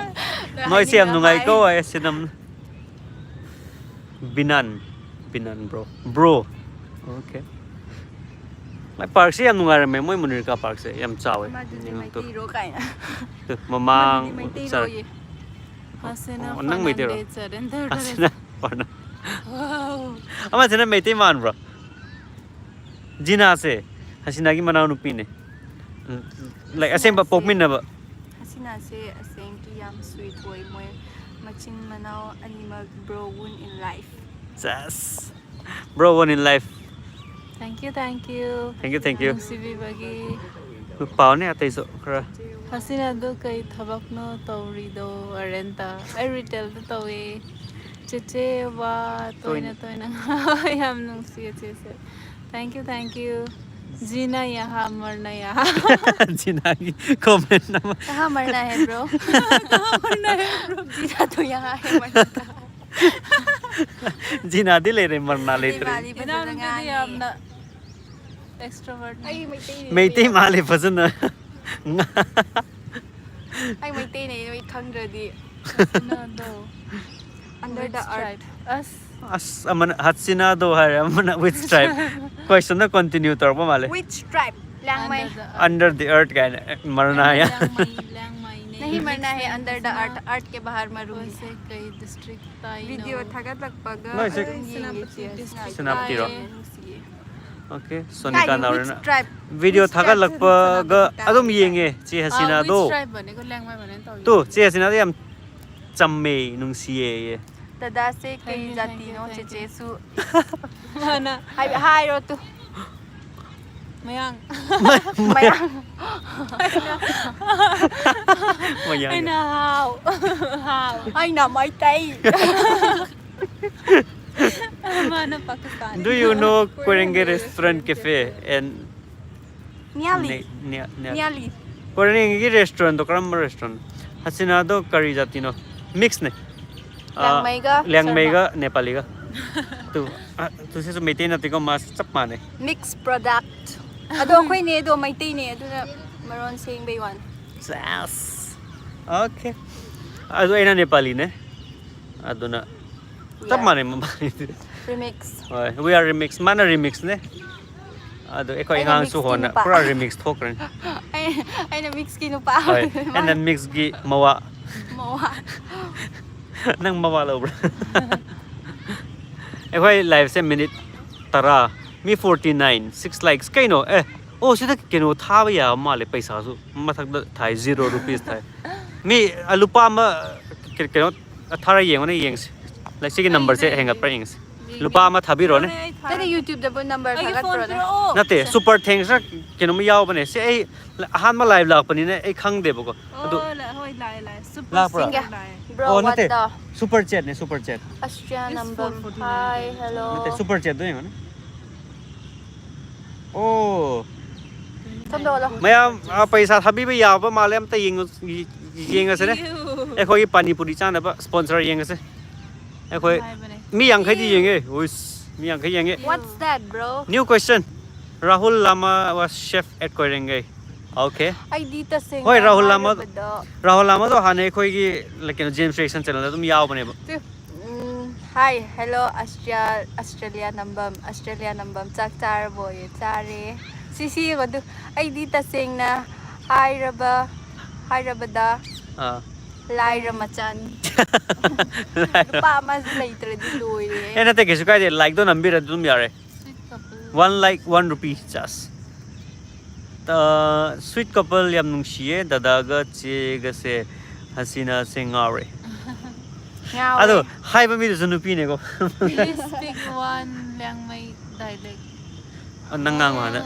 ꯅꯣꯏ ꯅꯣꯏꯁꯦ ꯌꯥꯝ ꯍꯥꯏꯅꯤꯡꯕ ꯅꯨꯡꯉꯥꯏꯀꯣ, ꯍꯥꯏ꯫ ꯑꯩ ꯁꯤꯅꯝ-, ꯕꯤꯅꯟ꯫ ꯕꯤꯅꯟ bro꯫ Bro꯫ Okay꯫ ꯃꯣꯏ park ꯁꯦ ꯌꯥꯝ ꯅꯨꯡꯉꯥꯏꯔꯝꯃꯦ꯫ ꯃꯣꯏ ꯃꯨꯅꯤꯔꯀꯥ park ꯁꯦ ꯌꯥꯝ ꯆꯥꯎꯋꯦ꯫ ꯑꯃꯗꯨꯗꯤ ꯃꯩꯇꯩꯔꯣ ꯀꯥꯏꯅ꯫ ꯇꯨ, ꯃꯃꯥꯡ ꯑꯃꯗꯨꯗꯤ ꯆꯠ-, ꯃꯩꯇꯩꯔꯣꯌꯦ꯫ Hasina ꯑꯣ, ꯅꯪ ꯃꯩꯇꯩꯔꯣ? Fernandez, Surrender ꯍꯁꯤꯅꯥ ꯐꯔꯅꯥꯟ-, ꯑꯃꯁꯤꯅ ꯃꯩꯇꯩ ꯃꯥꯟꯕ꯭ꯔꯣ? ꯖꯤꯅꯥꯁꯦ ꯍꯁꯤꯅꯥꯒꯤ ꯃꯅꯥꯎꯅꯨꯄꯤꯅꯦ꯫ ꯎꯝ, like, ꯑꯁꯦꯡꯕ ꯄꯣꯛꯃꯤꯟꯅꯕ꯫ ꯍꯁꯤꯅꯥꯁꯦ ꯑꯁꯦꯡꯀꯤ ꯌꯥꯝ sweet ꯑꯣꯏ꯫ ꯃꯣꯏ ꯃꯆꯤꯟ ꯃꯅꯥꯎ ꯑꯅꯤꯃꯛ bro one in life. Yes. Bro one in life. Thank you, thank you. Thank you, thank you. ꯅꯨꯡꯁꯤꯕꯤꯕꯒꯤ꯫ ꯄꯥꯎꯅꯦ ꯑꯇꯩꯁꯨ ꯈꯔ꯫ ꯍꯁꯤꯅꯥꯗꯨ ꯀꯩ ꯊꯕꯛꯅꯣ ꯇꯧꯔꯤꯗꯣ, ꯑꯔꯦꯟꯇ? ꯑꯩ retailꯗ ꯇꯧꯋꯦ꯫ ꯆꯦꯆꯦ ꯋꯥ ꯇꯣꯏꯅ ꯇꯣꯏꯅ ꯉꯥꯡ-, ꯌꯥꯝ ꯅꯨꯡꯁꯤꯌꯦ ꯆꯦꯁꯦ꯫ Thank you, thank you. Jina ꯌꯥꯍꯥ, ꯃꯔꯅꯥ ꯌꯥꯍꯥ꯫ ꯖꯤꯅꯥꯒꯤ comment ꯑꯃ꯫ ꯀꯍꯥ ꯃꯔꯅꯥ ꯍꯦ bro? ꯖꯤꯅꯥ ꯇꯣ ꯌꯥꯍꯥ ꯍꯦ ꯃꯔꯅꯥ ꯀꯍꯥ? ꯖꯤꯅꯥꯗꯤ ꯂꯩꯔꯦ, ꯃꯔꯅꯥ ꯂꯩꯇ꯭ꯔꯦ꯫ ꯃꯥꯜꯂꯤ ꯐꯖꯅ ꯏꯅꯥꯎꯅꯨꯄꯤꯗꯤ ꯉꯥꯡꯉꯦ꯫ ꯌꯥꯝꯅ extrovert ꯅꯤ꯫ ꯑꯩ ꯃꯩꯇꯩꯅꯦ꯫ ꯃꯩꯇꯩ ꯃꯥꯜꯂꯦ ꯐꯖꯅ꯫ ꯑꯩ ꯃꯩꯇꯩꯅꯦ, ꯅꯣꯏ ꯈꯪꯗ꯭ꯔꯗꯤ꯫ ꯍꯁꯤꯅꯥꯗꯣ Under the which earth. tribe? ꯑꯁ꯫ ꯑꯁ, ꯑꯃꯅ ꯍꯁꯤꯅꯥꯗꯣ ꯍꯥꯏꯔꯦ, ꯑꯃꯅ which tribe? Questionꯗ continue ꯇꯧꯔꯛꯄ ꯃꯥꯜꯂꯦ꯫ Which tribe? Liangmai. Under the earth. Under the earth ꯀꯥꯏꯅ, ꯑꯦ, ꯃꯔꯅꯥ ꯌꯥ꯫ ꯂꯤꯌꯥꯡꯃꯩ, ꯂꯤꯌꯥꯡꯃꯩꯅꯦ꯫ ꯅꯍꯤ ꯃꯔꯅꯥ ꯍꯦ ꯃꯤꯛꯁꯅꯦ under the Hasina. earth, earth ꯀꯦ ꯕꯥꯍꯔ ꯃꯔꯨ ꯍꯦ꯫ ꯀꯣꯏꯁꯦ ꯀꯩ district ꯇꯥꯏꯅꯣ? Video ꯊꯥꯒꯠꯂꯛꯄꯒ ꯅꯣꯏꯁꯦ ꯑꯗꯨꯝ ꯌꯦꯡꯉꯦ ꯆꯦ꯫ ꯁꯦꯅꯥꯄꯇꯤꯔꯣ? ꯅꯨꯡꯁꯤꯌꯦ꯫ Okay, ꯁꯣꯅꯤꯀꯥ ꯀꯥꯏꯗꯩ ꯅꯥꯎꯔꯦꯝꯅ꯫ which tribe? Video Which tribe? ꯊꯥꯒꯠꯂꯛꯄꯒ Sonika ꯑꯗꯨꯝ ꯅꯥꯎꯔꯦꯝ꯫ ꯌꯦꯡꯉꯦ ꯆꯦ ꯍꯁꯤꯅꯥꯗꯣ꯫ Which tribe ꯅꯦꯀꯣ ꯂꯤꯌꯥꯡꯃꯩ ꯃꯅꯦ ꯇꯧꯔꯤ꯫ ꯇꯨ, ꯆꯦ ꯍꯁꯤꯅꯥꯗꯣ ꯌꯥꯝ ꯆꯝꯃꯦ, ꯅꯨꯡꯁꯤꯌꯦ꯫ ꯗꯗꯥꯁꯦ ꯀꯩ Thank you, thank you, ꯖꯥꯇꯤꯅꯣ? thank you. ꯆꯦꯆꯦꯁꯨ ꯃꯥꯅ ꯍꯥꯏ-, ꯍꯥꯏꯔꯣ ꯇꯨ꯫ ꯃꯌꯥꯡ꯫ ꯃꯌꯥꯡ꯫ ꯃꯌꯥꯡ꯫ ꯑꯩꯅ ꯍꯥꯎ꯫ ꯍꯥꯎ꯫ ꯑꯩꯅ ꯃꯩꯇꯩ꯫ ꯃꯥꯅ ꯄꯥꯀꯤꯁꯇꯥꯅꯤ꯫ Do you know Koirengei restaurant cafe and ꯅꯤꯌꯥꯂꯤ꯫ ꯅꯦ-, ꯅꯦ-, ꯅꯦ-, ꯅꯤꯌꯥꯂꯤ꯫ ꯀꯣꯏꯔꯦꯡꯒꯤ restaurantꯗꯣ ꯀꯔꯝꯕ restaurant? ꯍꯁꯤꯅꯥꯗꯣ ꯀꯔꯤ ꯖꯥꯇꯤꯅꯣ? Mixꯅꯦ꯫ ꯑꯥ, ꯂꯤꯌꯥꯡꯃꯩꯒ ꯂꯤꯌꯥꯡꯃꯩꯒ ꯅꯦꯄꯥꯂꯤꯒ꯫ ꯇꯨ, ꯑꯥ, ꯇꯨ ꯁꯤꯁꯨ ꯃꯩꯇꯩ ꯅꯠꯇꯦꯀꯣ, ꯃꯥꯁꯨ ꯆꯞ ꯃꯥꯟꯅꯩ꯫ Mix product꯫ ꯑꯗꯣ ꯑꯩꯈꯣꯏꯅꯦ ꯑꯗꯣ ꯃꯩꯇꯩꯅꯦ, ꯑꯗꯨꯅ ꯃꯔꯣꯟ ꯁꯦꯡꯕꯩ ꯋꯥꯅꯤ꯫ ꯁꯦꯁ꯫ Okay꯫ ꯑꯗꯨ ꯑꯩꯅ ꯅꯦꯄꯥꯂꯤꯅꯦ꯫ ꯑꯗꯨꯅ ꯆꯞ ꯃꯥꯟꯅꯩ ꯃꯕꯥꯅꯤꯗꯤ꯫ Remix꯫ ꯍꯣꯏ, we are remix꯫ ꯃꯥꯅ remixꯅꯦ꯫ ꯑꯗꯣ ꯑꯩꯈꯣꯏ ꯑꯩꯅ ꯑꯉꯥꯡꯁꯨ mixꯀꯤ ꯍꯣꯟꯅ ꯅꯨꯄꯥ꯫ ꯄꯨꯔꯥ remix ꯊꯣꯛꯈ꯭ꯔꯅꯤ꯫ ꯑꯩ-, ꯑꯩꯅ mixꯀꯤ ꯅꯨꯄꯥ꯫ ꯍꯣꯏ, ꯑꯩꯅ mixꯀꯤ ꯃꯋꯥ꯫ ꯃꯋꯥ꯫ ꯅꯪ ꯃꯋꯥ ꯂꯧꯕ꯭ꯔꯥ? ꯑꯩꯈꯣꯏ ꯂꯥꯏꯐꯁꯦ ꯃꯤꯅꯤꯠ ꯇꯔꯥ, ꯃꯤ ꯐꯣꯔꯇꯤ ꯅꯥꯏꯟ, ꯁꯤꯛꯁ ꯂꯥꯏꯛꯁ꯫ ꯀꯩꯅꯣ? ꯑꯦ, ꯑꯣ, ꯁꯤꯗ ꯀꯩꯅꯣ ꯊꯥꯕ ꯌꯥꯕ ꯃꯥꯜꯂꯦ꯫ ꯄꯩꯁꯥꯁꯨ ꯃꯊꯛꯇ ꯊꯥꯏ, ꯖꯤꯔꯣ ꯔꯨꯄꯤꯁ ꯊꯥꯏ꯫ ꯃꯤ, ꯑ, ꯂꯨꯄꯥ ꯑꯃ ꯀ-, ꯀꯩꯅꯣ ꯊꯥꯔ ꯌꯦꯡꯉꯨꯅꯦ, ꯌꯦꯡꯁꯤ꯫ ꯂꯩ, ꯁꯤꯒꯤ ꯅꯝꯕꯔꯁꯦ ꯍꯦꯟꯒꯠꯄ꯭ꯔꯥ ꯌꯦꯡꯁꯤ꯫ ꯂꯨꯄꯥ ꯑꯃ ꯊꯥꯕꯤꯔꯣꯅꯦ꯫ ꯅꯪꯅ YouTubeꯇꯕꯨ ꯅꯝꯕꯔ ꯊꯥꯒꯠꯄ꯭ꯔꯣꯅꯦ? ꯅꯠꯇꯦ, ꯁꯨꯄꯔ ꯊꯦꯡꯁꯔ ꯀꯩꯅꯣꯝꯃ ꯌꯥꯎꯕꯅꯦ꯫ ꯁꯤ ꯑꯩ ꯑꯍꯥꯟꯕ ꯂꯥꯏꯚ ꯂꯥꯛꯄꯅꯤꯅ ꯑꯩ ꯈꯪꯗꯦꯕꯀꯣ꯫ ꯑꯗꯨ ꯑꯣ, ꯂꯥꯛ-, ꯍꯣꯏ, ꯂꯥꯛꯑꯦ, ꯂꯥꯛꯑꯦ꯫ ꯁꯨꯄꯔ ꯂꯥꯛꯄ꯭ꯔꯣ? ꯁꯤꯡꯒꯦ꯫ ꯁꯤꯡꯒꯔ ꯂꯥꯛꯑꯦ꯫ Bro, ꯑꯣ, what ꯅꯠꯇꯦ, the? ꯁꯨꯄꯔ ꯆꯦꯠꯅꯦ, ꯁꯨꯄꯔ ꯆꯦꯠ꯫ Austria number. Hi, hello. ꯅꯠꯇꯦ, ꯁꯨꯄꯔ ꯆꯦꯠꯇꯣ ꯌꯦꯡꯉꯣꯅꯦ꯫ ꯑꯣ꯫ ꯁꯣꯝꯗ ꯑꯣꯜꯂꯣ꯫ ꯃꯌꯥꯝ, ꯑ, ꯄꯩꯁꯥ ꯊꯥꯕꯤꯕ ꯌꯥꯕ ꯃꯥꯜꯂꯦ, ꯑꯝꯇ ꯌꯦꯡꯉꯨ-, ꯌꯦꯡꯉꯁꯤꯅꯦ꯫ ꯑꯩꯈꯣꯏꯒꯤ ꯄꯥꯅꯤꯄꯨꯔꯤ ꯆꯥꯅꯕ ꯁ꯭ꯄꯣꯟꯁꯔ ꯌꯦꯡꯉꯁꯦ꯫ ꯑꯩꯈꯣꯏ ꯃꯤ ꯌꯥꯡꯈꯩꯗꯤ ꯌꯦꯡꯉꯦ꯫ ꯎꯏꯁ, ꯃꯤ ꯌꯥꯡꯈꯩ ꯌꯦꯡꯉꯦ꯫ What's that, bro? New question. Rahul Lama was chef at Koirengei. Okay. ꯑꯩꯗꯤ ꯇꯁꯦꯡꯅ ꯍꯣꯏ, ꯔꯥꯍꯨꯜ ꯂꯥꯃ-, ꯍꯥꯏꯔꯕꯗ ꯔꯥꯍꯨꯜ ꯂꯥꯃꯗꯣ ꯍꯥꯟꯅ ꯑꯩꯈꯣꯏꯒꯤ, like, ꯀꯩꯅꯣ, James Reaction channelꯗ ꯑꯗꯨꯝ ꯌꯥꯎꯕꯅꯦꯕ꯫ ꯎꯝ, hi, hello, Austria, Australia ꯅꯝꯕꯝ, Australia ꯅꯝꯕꯝ, ꯆꯥꯛ ꯆꯥꯔꯕꯣꯌꯦ? ꯆꯥꯔꯦ꯫ ꯁꯤ, ꯁꯤ ꯌꯦꯡꯉꯣ ꯑꯗꯨ꯫ ꯑꯩꯗꯤ ꯇꯁꯦꯡꯅ ꯍꯥꯏꯔꯕ, ꯍꯥꯏꯔꯕꯗ ꯑꯥ꯫ ꯂꯥꯏꯔ ꯃꯆꯥꯅꯤ꯫ ꯂꯨꯄꯥ ꯑꯃꯁꯨ ꯂꯩꯇ꯭ꯔꯗꯤ ꯂꯣꯏꯔꯦ꯫ ꯑꯦ, ꯅꯠꯇꯦ, ꯀꯩꯁꯨ ꯀꯥꯏꯗꯦ꯫ Likeꯗꯣ ꯅꯝꯕꯤꯔ ꯑꯗꯨꯝ ꯌꯥꯔꯦ꯫ Sweet couple. One like, one rupee, just꯫ ꯑ, sweet couple ꯌꯥꯝ ꯅꯨꯡꯁꯤꯌꯦ, ꯗꯗꯥꯒ ꯆꯦꯒꯁꯦ꯫ ꯍꯁꯤꯅꯥꯁꯦ ꯉꯥꯎꯔꯦ꯫ ꯉꯥꯎꯔꯦ꯫ ꯑꯗꯣ ꯍꯥꯏꯕ ꯃꯤꯗꯨꯁꯨ ꯅꯨꯄꯤꯅꯦꯀꯣ꯫ Please speak one Liangmai dialect. ꯑ, ꯅꯪ ꯉꯥꯡꯉꯣ ꯍꯥꯟꯅ꯫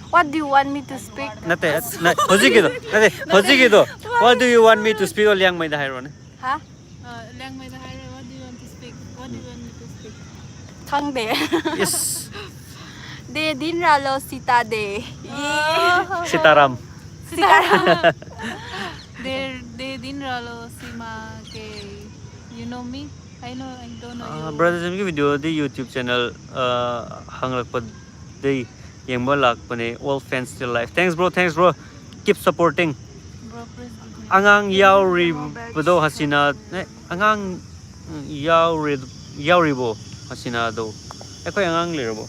What do you want me to speak? ꯅꯠꯇꯦ, ꯅ-, ꯍꯧꯖꯤꯛꯀꯤꯗꯣ, ꯅꯠꯇꯦ, ꯍꯧꯖꯤꯛꯀꯤꯗꯣ, "What do you want me to speak?" ꯑꯣ, ꯂꯤꯌꯥꯡꯃꯩꯗ ꯍꯥꯏꯔꯣꯅꯦ꯫ ꯍꯥ? ꯑ, ꯂꯤꯌꯥꯡꯃꯩꯗ ꯍꯥꯏꯔꯣ, "What do you want to speak? What do you want me to speak?" ꯈꯪꯗꯦ꯫ ꯏꯁ꯫ ꯗꯦ ꯗꯤꯟ ꯔꯥꯂꯣ ꯁꯤꯇꯥ ꯗꯦ꯫ ꯌꯦ꯫ ꯑꯣ꯫ ꯁꯤꯇꯥꯔꯥꯝ꯫ ꯁꯤꯇꯥꯔꯥꯝ꯫ ꯗꯦ, ꯗꯦ ꯗꯤꯟ ꯔꯥꯂꯣ ꯁꯤꯃꯥ ꯀꯦ꯫ You know me? I know, I don't know ah, you. Brother ꯖꯤꯝꯒꯤ videoꯗꯤ YouTube channel, ꯑꯥ, ꯍꯥꯡꯂꯛꯄꯗꯩ ꯌꯦꯡꯕ ꯂꯥꯛꯄꯅꯦ꯫ All fans still live. Thanks, bro. Thanks, bro. Keep supporting. Bro, please give me. ꯑꯉꯥꯡ ꯌꯥꯎꯔꯤꯕꯗꯣ ꯍꯁꯤꯅꯥ, ꯑꯦ, ꯑꯉꯥꯡ ꯌꯥꯎꯔꯤ-, ꯌꯥꯎꯔꯤꯕꯣ ꯍꯁꯤꯅꯥꯗꯣ? ꯑꯩꯈꯣꯏ ꯑꯉꯥꯡ ꯂꯩꯔꯕꯣ?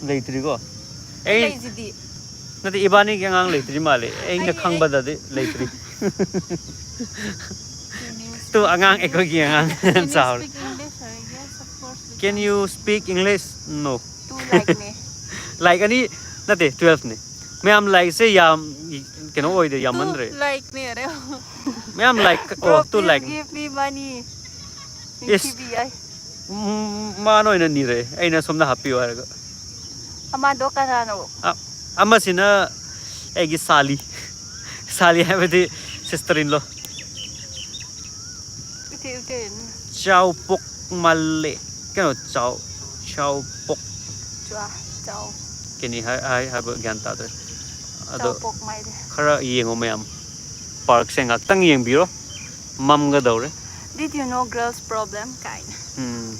ꯂꯩꯇ꯭ꯔꯤꯀꯣ? ꯑꯩ ꯑꯩ ꯂꯩꯁꯤꯗꯤ꯫ ꯅꯠꯇꯦ, ꯏꯕꯥꯅꯤꯒꯤ ꯑꯉꯥꯡ ꯂꯩꯇ꯭ꯔꯤ ꯃꯥꯜꯂꯦ꯫ ꯑꯩꯅ ꯑꯩ, ꯑꯩ ꯈꯪꯕꯗꯗꯤ ꯂꯩꯇ꯭ꯔꯤ꯫ ꯇꯨ ꯑꯉꯥꯡ ꯑꯩꯈꯣꯏꯒꯤ ꯑꯉꯥꯡ ꯆꯥꯎꯔꯦ꯫ Can you speak English? No. Two like ꯅꯦ꯫ Like ꯑꯅꯤ ꯅꯠꯇꯦ, twelve ꯅꯦ꯫ ꯃꯌꯥꯝ like ꯁꯦ ꯌꯥꯝ ꯀꯩꯅꯣ ꯑꯣꯏꯗꯦ, ꯌꯥꯝꯃꯟꯗ꯭ꯔꯦ꯫ Two like ꯅꯦ꯫ ꯑꯔꯦ꯫ ꯃꯌꯥꯝ like, ꯑꯣ, two like ꯅꯦ꯫ Give me money. ꯏꯁ꯫ ꯅꯤꯡꯊꯤꯕꯤ ꯌꯥꯏ꯫ ꯎꯝ, ꯃꯥꯅ ꯑꯣꯏꯅ ꯅꯤꯔꯛꯑꯦ, ꯑꯩꯅ ꯁꯣꯝꯗ ꯍꯥꯞꯄꯤꯌꯨ ꯍꯥꯏꯔꯒ꯫ ꯑꯃꯗꯣ ꯀꯅꯥꯅꯣ? ꯑ-, ꯑꯃꯁꯤꯅ ꯑꯩꯒꯤ ꯁꯥꯂꯤ꯫ ꯁꯥꯂꯤ ꯍꯥꯏꯕꯗꯤ sister in law꯫ ꯎꯇꯦ, ꯎꯇꯦ꯫ ꯆꯥꯎꯄꯣꯛ ꯃꯥꯜꯂꯦ꯫ ꯀꯩꯅꯣ, ꯆꯥꯎ-, ꯆꯥꯎꯄꯣꯛ꯫ ꯆꯥ-, ꯆꯥꯎ꯫ ꯀꯦꯅꯤ ꯍꯥꯏ, ꯍꯥꯏ ꯍꯥꯏꯕ ꯒ꯭ꯌꯥꯟ ꯇꯥꯗ꯭ꯔꯦ꯫ ꯑꯗꯣ ꯆꯥꯎꯄꯣꯛ ꯃꯥꯏꯔꯦ꯫ ꯈꯔ ꯌꯦꯡꯉꯣ ꯃꯌꯥꯝ꯫ Park ꯁꯦ ꯉꯥꯛꯇꯪ ꯌꯦꯡꯕꯤꯔꯣ꯫ ꯃꯝꯒꯗꯧꯔꯦ꯫ Did you know girls problem? ꯀꯥꯏꯅ꯫ ꯎꯝ꯫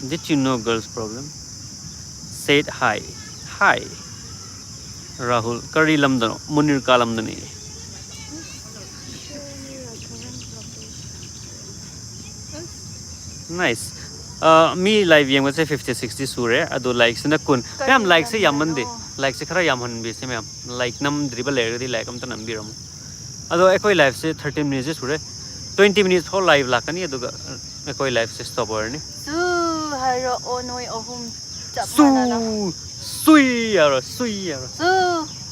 Did you know girls problem? Said hi. Hi. Rahul, ꯀꯔꯤ ꯂꯝꯗꯅꯣ? ꯃꯨꯅꯤꯔꯀꯥ ꯂꯝꯗꯅꯤ꯫ Nice. ꯑ, ꯃꯤ live ꯌꯦꯡꯕꯁꯦ fifty sixty ꯁꯨꯔꯦ, ꯑꯗꯣ like ꯁꯤꯅ ꯀꯨꯟ꯫ ꯃꯌꯥꯝ, ꯀꯔꯤ like ꯁꯦ ꯌꯥꯝꯃꯟꯗꯦ꯫ ꯂꯝꯗꯅꯣ? Like ꯁꯦ ꯈꯔ ꯌꯥꯝꯍꯟꯕꯤꯁꯦ ꯃꯌꯥꯝ꯫ Like ꯅꯝꯗ꯭ꯔꯤꯕ ꯂꯩꯔꯒꯗꯤ like ꯑꯝꯇ ꯅꯝꯕꯤꯔꯝꯃꯣ꯫ ꯑꯗꯣ ꯑꯩꯈꯣꯏ live ꯁꯦ thirty minutes ꯁꯦ ꯁꯨꯔꯦ꯫ Twenty minutes ꯐꯥꯎ live ꯂꯥꯛꯀꯅꯤ, ꯑꯗꯨꯒ ꯑꯩꯈꯣꯏ live ꯁꯦ stop ꯑꯣꯏꯔꯅꯤ꯫ ꯁꯨ ꯍꯥꯏꯔꯛꯑꯣ ꯅꯣꯏ ꯑꯍꯨꯝ ꯆꯞ ꯁꯨ! ꯃꯥꯟꯅꯅ꯫ ꯁꯨꯏ ꯍꯥꯏꯕ꯭ꯔꯣ? ꯁꯨꯏ ꯍꯥꯏꯕ꯭ꯔꯣ? ꯁꯨ!